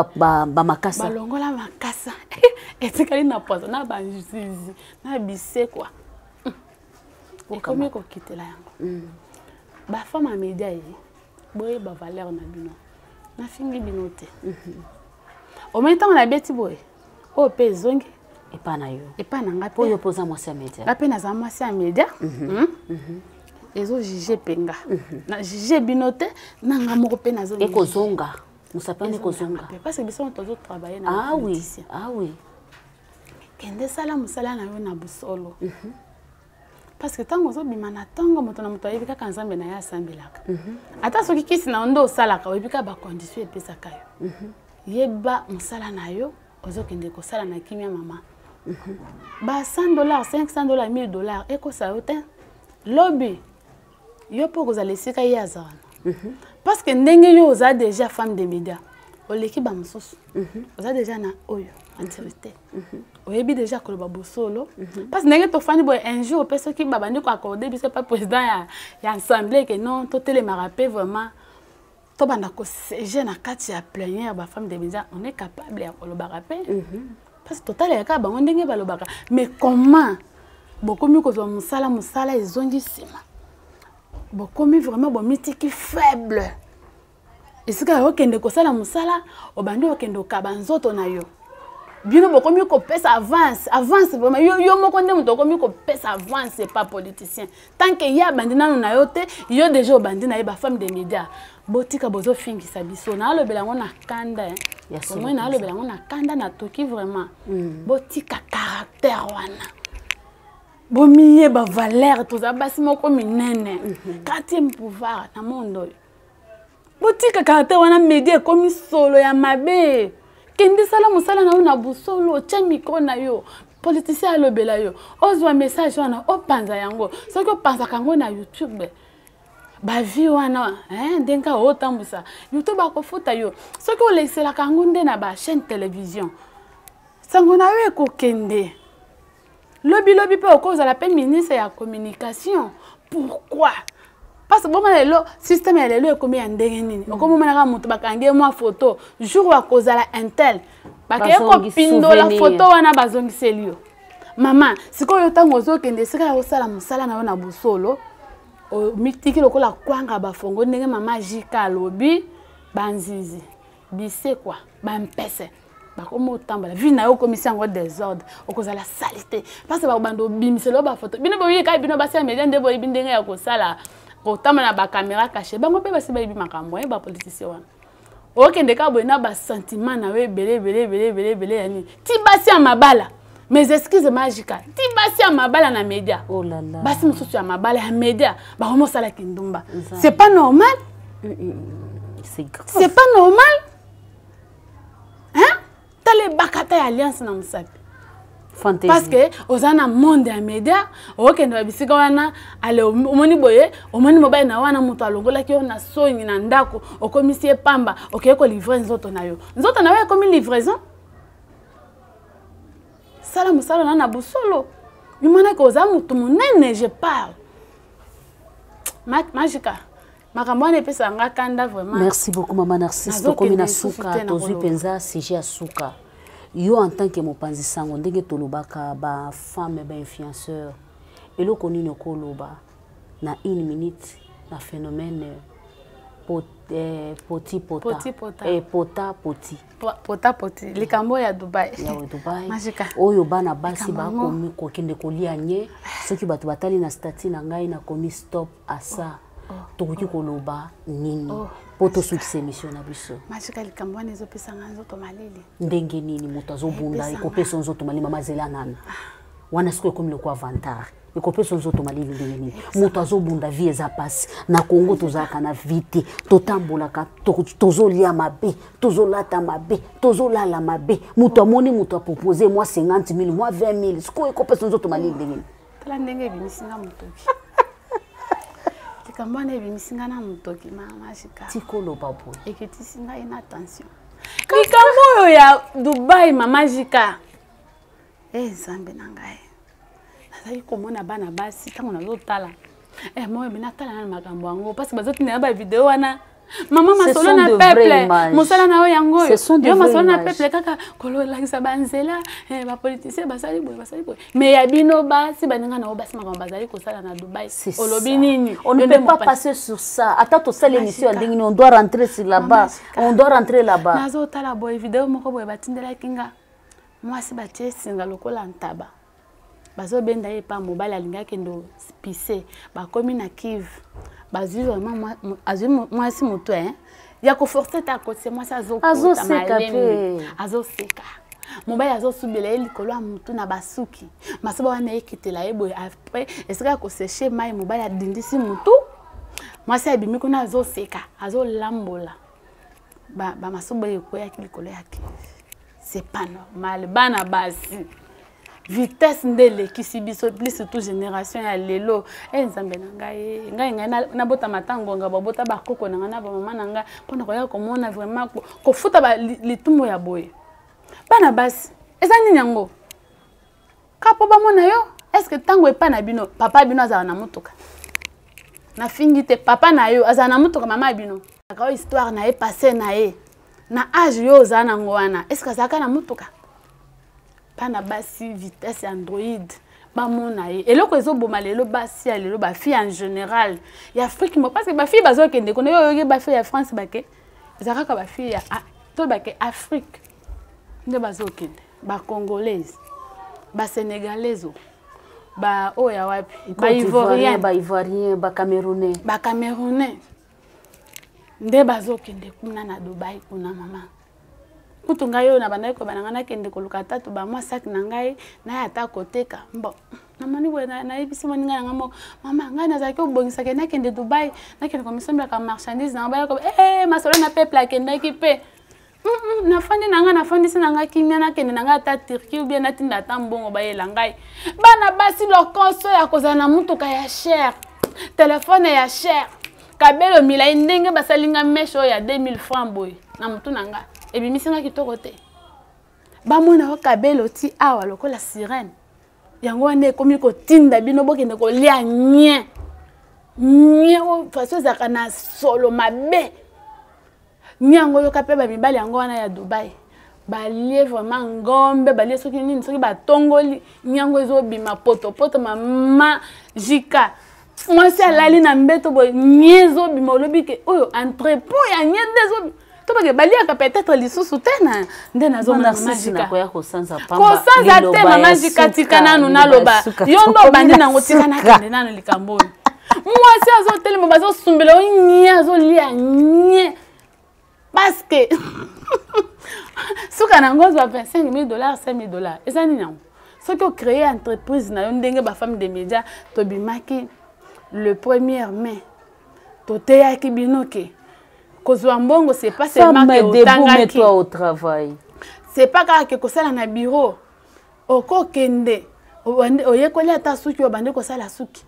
bamakasa. Balongola makasa, etikali na poison na banzizi na bisekwa, ekomi kokitela yango. Bafemme ya media ye, boyeba valeur na bino. Nafingi bino te. Omoni, ntango nabeti boye, oyo mpe ezongi. Epa na yo. Epa na nga. Mpo oyo mpo oza mwasi ya media. Nga mpe naza mwasi ya media. Ezojuge mpe nga, na juge bino te, na nga moko mpe nazo. Ekozonga, mosapi wana ekozonga. Parce que biso tozotravaille na ah oui, ah oui. Kende sala mosala na yo na bosolo, parce que ntango ozobima na ntongo, moto na moto ayebi kaka Nzambe na ye asambelaka. Ata soki kisi na yo nde osalaka, oyebi kaka bacondition epesaka yo. Yeba mosala na yo, ozokende kosala na kimia. Mama, ba 100 $, 500 $, 1000 $ ekosa yo te. Lobi yo mpo okozala esika ye aza wana, parce que ndenge yo oza déjà femme de média, oleki bamosusu, oza déjà na oyo maturité, oyebi déjà koloba bosolo. Parce que ndenge tofandi boye, un jour mpe soki babandi koaccorde biso pa président ya assemblée ke non, totelemaka mpe vraiment, tobanda kosiéger na kati ya plénière, bafemme de média, on est capable ya kolobaka mpe, parce que totalaka kaka bango ndenge balobaka. Mais comment bokomi kozwa mosala, mosala ezongi nsima, bokomi vraiment bomitiki faible? Esika ya okende kosala mosala, obandi okende okaba nzoto na yo. Bino bokomi kopesa avance, avance vraiment. Yo, yo moko nde moto okomi kopesa avance pa politicien. Tant que ye abandi nano na yo te, yo déjà obandi na ye. Bafemme de média, botika, bozofingisa biso. Nalobela yango na kanda, omoi nalobela yango na kanda, natoki vraiment. Botika caractère wana, bomiyeba valeur. Toza basi moko minene, quatrième pouvoir na monde oyo. Botika caractère wana. Media ekomi solo ya mabe. Kende sala mosala na yo na bosolo, otya micro na yo, politicien alobela yo, ozwa message wana, opanza yango. Soki opanzaka yango na YouTube, bavues wana, ndenge otambwisa YouTube, akofuta yo. Soki olekiselaka yango nde na bachaîne télévision, sango na yo ekokende. Lobilobi mpe okozala mpe ministre ya communication. Pourquoi? Parce que bomona lelo, système ya lelo ekomi ya ndenge nini? Okomomona kaka moto bakangi ye mwa photo, jour akozala intel, bakeye kopindola photo wana, bazongiseli yo. Mama, sikoyo ntango ozokende esika ya kosala mosala na yo na bosolo, omitiki lokola kwanga bafongo, ndenge mama Jika alobi, banzizi, bisekwa, bampese bakomi otambola. Vie na yo okomisi yango désordre, okozala sali te, parce que bakobanda obimisela yo bafoto. Bino boyebi kaka, bino basi ya media nde boyebi ndenge ya kosala, kotambola na bacaméra caché. Bango mpe basi bayebi makambo ye, bapoliticien wana. Okende kaka boye na basentiment na yo ebele ebele ebele ebele ebele ya nini? Ti basi ya mabala, mes excuses Magika, ti basi ya mabala na média. Oh là là. Basi mosusu ya mabala ya média bakomi osalaki ndumba. C'est pas normal. C'est grave. C'est pas normal, hein? Tala ebakata ya alliance na mosapi. Fantaisie. Parce que oza na monde ya média, okende ba bisika wana. Ale, omoni boye, omoni mobali na wana, moto alongolaki yo na soni na ndako, okomisi ye pamba, okei kolivre nzoto na yo. Nzoto na yo ekomi livraison. Sala mosala na bosolo, mimonaki oza motu monene. Je parle, Magika, makambo wana epesaka nga kanda vraiment. Merci beaucoup, mama Narcisse. Tokomi na suka, tozwi mpenza sujet ya suka. Yo en tant que mopanzi sango, ndenge tolobaka bafemme bainfluenceur, eloko nini okoloba na une minute na phénomène poti pota? Poti pota. Pota poti. Pota poti, likambo ya Dubai. Ya Dubai. Majika. Oyo bana basi Likambo yango. Bakomi kokende kolia nye. Soki bato batali na statut na ngai, nakomi stop à ça. Tokoki koloba nini mpo tosukisa émission na biso? Majika, likambo wana ezopesanga nzoto malili. Ndenge nini moto azobunda Epesanga. ekopesa nzoto malili? Mama, zela nana. Wana sikoyo ekomi lokola vantard, ekopesa nzoto malili ndenge nini? Moto azobunda, vie eza pasi na Kongo, tozalaka na vie te, totambolaka, tozolia mabe, tozolata mabe, tozolala mabe. Moto amoni moto apropose mwa 50 000, mwa 20 000, sikoyo ekopesa nzoto malili ndenge nini? Tala ndenge ebimisi nga motoki. Likambo wana ebimisi nga na motoki, mama Jika. Tikoloba boye. Ekitisi ngai na tension. Likambo oyo ya Dubai, mama Jika. E Nzambe na ngai, nazali komona bana basi ntango nazotala moyo natala nano makambo yango, parce que bazotinda bavideo wana. Mama, masolo na peuple, mosala na yo yango oyo. Yo masolo na peuple kaka kolakisa banzela, bapoliticien basali boye, basali boye, mais ya bino basi, baninga na yo basi, makambo bazali kosala na Dubai, olobi nini? On ne peut pas passer sur ça. Ata tosala émission ya ndenge nini, on doit rentrer sur là-bas, on doit rentrer là-bas. Nazotala boye video moko boye batindelaki nga, mwasi batie singa lokola ntaba, bazobenda ye epa mobali alingi akende pise. Bakomi na kive, bazwi vraiment, azwi mwasi motu ya koforce te, akotise mwasi, azokota malembe, azoseka. Mobali azosubela ye likolo ya motu na basuki, masuba wana ekitela ye boye. Après, esika ya kosécher mai, mobali adindisi motu, mwasi abimi kuna, azoseka, azolambola bamasuba oyo ekweyaki likolo ya kive. C'est pas normal. Bana basi, vitesse nde elekisi biso, plus surtout génération ya lelo. E Nzambe na ngai, ngai nabotama ata ngonga babota bakoko na ngai na bamama na ngai mpona koya komona vraiment kofuta litumbu ya boye. Bana basi, eza nini yango ka mpo bamona yo? Est-ce ntango epai na bino, papa bino azala na motuka? Nafingi te. Papa na yo azala na motuka? Mama ya bino, oyo histoire na ye, passé na ye, na age yo ozala nango wana, est-ce azalaka na motuka? Bana basi, vitesse ya Android, bamona ye. Eloko ezoboma lelo basi ya lelo, bafille en général ya Afrique mo, parce que bafille bazokende kuna, yo oyoki bafille ya France bake, eza kaka bafille ya to bake Afrique nde bazokende, bacongolaise, basénégalaise, ba oyo ya wapi, baivoirien, baivoirien, bacamerounais. Bacamerounais nde bazokende kuna na Dubai kuna. Mama, kutu ngai oyo na bandaki koyeba na ngai, nakende koluka ata to bamwa saki na ngai, naye ata koteka. Bon, namoni boye, nayebisi moninga na ngai moko: "Mama, ngai nazalaki kobongisaka nakende Dubai, nakende komisombelaka marchandise na ngai." Bayako e masolo na peuple, akendaki mpe. Nafandi na ngai, nafandisi na ngai kimia, nakende na ngai ata Turquie ou bien natinda ata mbongo bayela ngai. Bana basi, lokoso ya kozala na mutuka ya cher, telefone ya cher, kabelo milai ndenge basali nga mèche oyo ya 2000 francs boye na motu na nga, ebimisi nga kitoko te. Bamona yo kabelo ti awa lokola sirène. Yango wana ekomi kotinda bino bokende kolia nye nye oyo façon ezalaka na solo mabe. Nyango oyoka mpe bamibali yango wana ya Dubai balie vraiment ngombe, balie soki nini, soki batongoli nyango ezobima potopoto. Mama Jika, mwasi alali na mbeto boye, nye ezobima, olobi ke oyo entrepot ya nye nde ezobima. To bake baliaka peut-être lisusu te na nde. Kosanza te, mama Jika, tika nanu naloba. Yo nde obandi nango, tika nakende nanu likambo oyo. Mwasi azotelema, bazosumbela oyo nye, azolia nye, parce que suka nango ozwa 25 000 dollars, 5 000 dollars. Eza nini yango? Soki ocréer entreprise na yo ndenge bafemme de média tobimaki le 1er mai, toteyaki bino ke kozwa mbongo, c'est pas seulement ke otangaki, au travail. C'est pas kaka ke kosala na bureau. Okokende oyekoli ata suki, obandi kosala suki,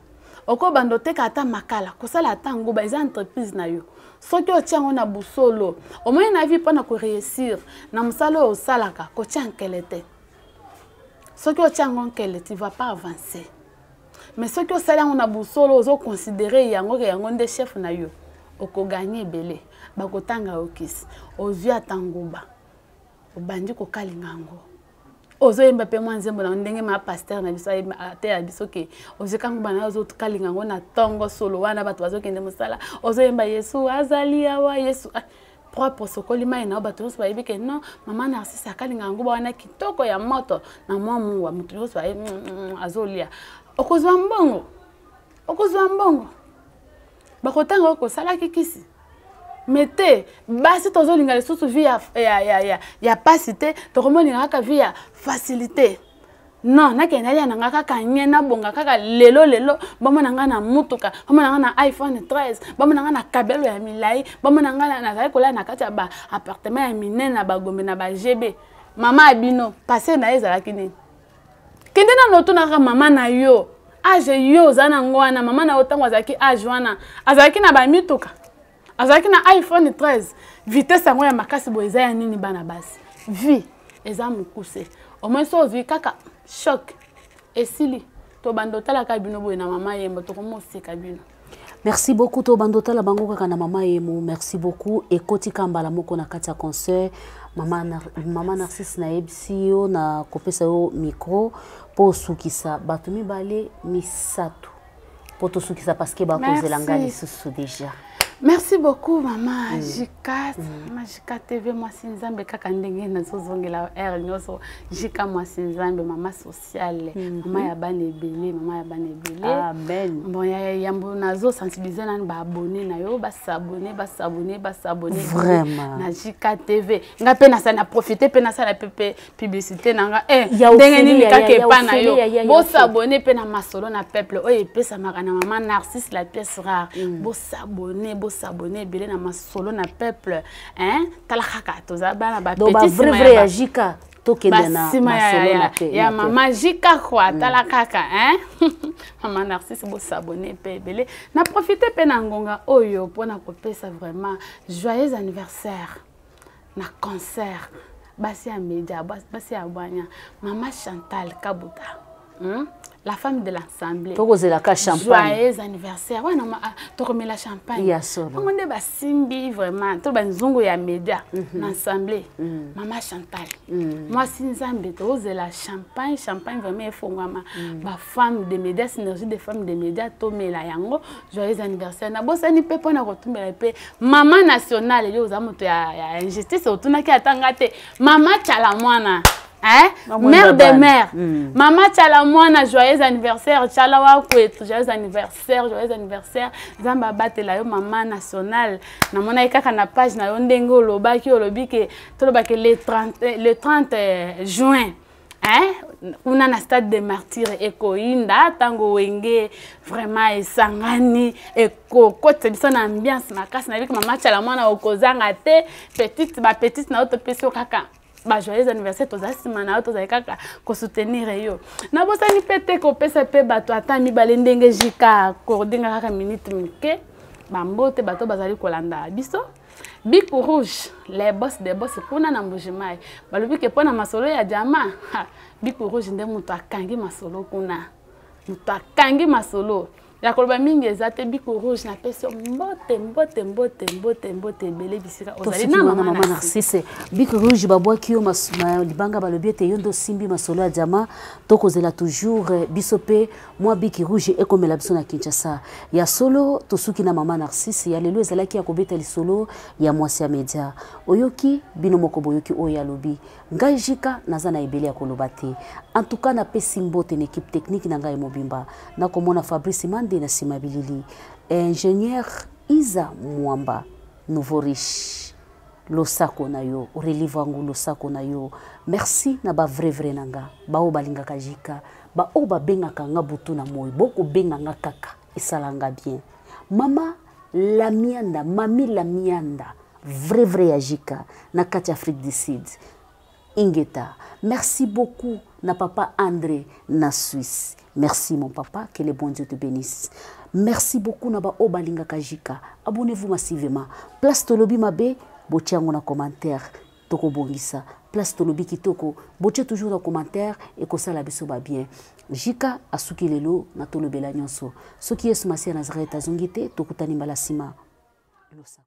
okobanda oteka ata makala, kosala ata nguba, eza entreprise na yo. Soki otia yango na busolo, omoni na vie, mpona koréussir na mosala oyo osalaka, kotia nkele te. Soki otia yango nkele, tu vas pas avancer. Mais soki osali yango na busolo, ozoconsidérer yango ke yango nde chef na yo, okogagner ebele, bakotanga yo kisi. Ozwi ata nguba, obandi kokalinga yango, ozoyemba mpe mwa nzembo na ndenge ma pasteur na biso ateya biso ke ozwika nguba na yo, ozokalinga yango na ntongo, solo wana bato bazokende mosala, ozoyemba: "Yesu azali awa, Yesu propre." Sokoli mai na yo, bato nyonso bayebi ke non, mama Narcisse akalinga yango wana kitoko ya moto na mwa mungwa, moto nyonso aye azolia. Okozwa mbongo, okozwa mbongo, bakotanga oyo kosalaki kisi. Me te, basi tozolinga lisusu vie ya pasi te, tokomolinga kaka vie ya facilité. Non, nakende nalia na nga kaka nye, nabonga kaka lelo lelo, bamona nga na mutuka, bamona nga na iPhone 13, bamona nga na kabelo ya milai, bamona nga nazali kolala na kati ya ba appartement ya minene na bagombe na ba GB. Mama ya bino passé na ye ezalaki nini? Kende nano otuna kaka mama na yo, age yo oza nango wana, mama na yo ntango azalaki age wana azalaki na bamituka, azalaki na iPhone 13, vitesse yango ya makasi boye eza ya nini? Bana basi, vie eza mokuse, au moins so ozwi kaka choc esili, tobanda otalaka bino boye na mama yemba, tokomoseka bino. Merci beaucoup. Tobanda otala bango kaka na mama yemo. Merci beaucoup. Ekoti ka mbala moko na kati ya concert. Mama, mama Narcisse, nayebisi yo na kopesa yo micro mpo osukisa bato mibale misato, mpo tosukisa, parce que bakozela nga lisusu déjà. Merci beaucoup, mama Jika, mama Jika TV, mwasi Nzambe, kaka ndenge nazozongela aire nyonso. Jika mwasi Nzambe, mama sociale, mama ya bana ebele, mama ya bana ebele. Amen. Bon, ya yambo nazosensibiliser nani baabonné na yo, basabonner, basabonner, basabonner. Vraiment. Na Jika TV. Nga mpe nasala na profite mpe nasala mpe publicité na nga Ya ndenge ofeli, nini kaka epa na yo. Bosabonner mpe na Masolo na Peuple oyo epesamaka na mama Narcisse, la pièce rare. Bosabonner, bosabonner ebele na Masolo na Peuple, hein. Tala kaka toza bana Donc ba bapetit vrai vrai ya Jika, tokende na basima ya, Masolo ya, na pe ya na pe. Mama Jika kwa, tala kaka, hein, mama Narcisse, bosabonner mpe ebele. Na profite mpe na ngonga oyo mpona kopesa vraiment joyeux anniversaire na concert basi ya média, basi ya bwanya, mama Chantal Kabuta, La femme de l'assemblée. Tokozelaka champagne. Joyeux anniversaire wana ah, tokomela champagne. Ya solo. Bango nde basimbi vraiment to banzungu ya média na assemblée. Mama Chantal, mwasi Nzambe, tozela champagne, champagne vraiment efongwama. Bafemme de média, synergie des femmes de média, tomela yango. Joyeux anniversaire. Nabosani mpe mpona kotumbela mpe mama nationale. Yo oza moto ya injustice, otunaki ata nga te. Mama Tshala Mwana, hein? Mama mère de Babane. mère. Mama Tshala Mwana, joyeux anniversaire. Tshala wakwetu, joyeux anniversaire, joyeux anniversaire. Nzambe abatela yo, mama nationale. Namonaki kaka na page na yo ndenge olobaki, olobi ke tolobaki le 30, le 30 juin, hein? Kuna na stade de Martyr ekoyinda ntango Wenge vraiment esangani, ekokotisa biso na ambiance makasi. Nayebi mama Tshala Mwana okozanga te. Petite bapetite na yo, topesi yo kaka bajoyeux anniversaire. Toza nsima na yo, tozali kaka kosoutenir yo. Nabosani mpe te kopesa mpe bato ata mibale ndenge Jika akordinga kaka minute mike, bambote bato bazali kolanda biso. Biku Rouge, les boss des boss kuna na Mbujimai, balobi ke mpo na masolo ya jama, ha, Biku Rouge nde moto akangi masolo kuna, moto akangi masolo ya koloba mingi eza te. Biku Rouge, napesi yo mbote, mbote, mbote, mbote, mbote ebele bisika ozali. Tosuki Na wana. mama Mama Narcisse. Narcisse, Bic Rouge babwaki yo libanga, balobi ete yo nde osimbi masolo ya diama. Tokozela toujours biso mpe mwa Bic Rouge ekomela biso na Kinshasa. Ya solo, tosuki na mama Narcisse. Ya lelo ezalaki ya kobeta lisolo ya mwasi ya media. Oyoki bino moko, boyoki oyo alobi. Ngai Jika naza na ebele ya koloba te. En tout cas, napesi mbote na équipe technique na ngai mobimba, nakomona Fabrice Mande na nsima ya bilili, ingénieur Isa Mwamba, nouveau riche, losako na yo, Aurélie Vangu, losako na yo. Merci na bavrai vrai na nga, baoyo balingaka Jika, baoyo babengaka nga butu na moi, bokobenga nga kaka, esala nga bien. Mama Lamianda, mami Lamianda, vrai vrai ya Jika na kati ya Afrique du Sud, ingeta. Merci beaucoup na papa André na Suisse. Merci mon papa, que le bon Dieu te bénisse. Merci beaucoup na baoyo balingaka Jika. Abonnez-vous massivement. Place tolobi mabe, botia yango na commentaire, tokobongisa. Place tolobi kitoko, botie toujours na commentaire, ekosala biso babien. Jika asuki lelo na tolobela nyonso. Soki Yesu Masiya Nazareth azongi te, tokutani mbala nsima. Losako.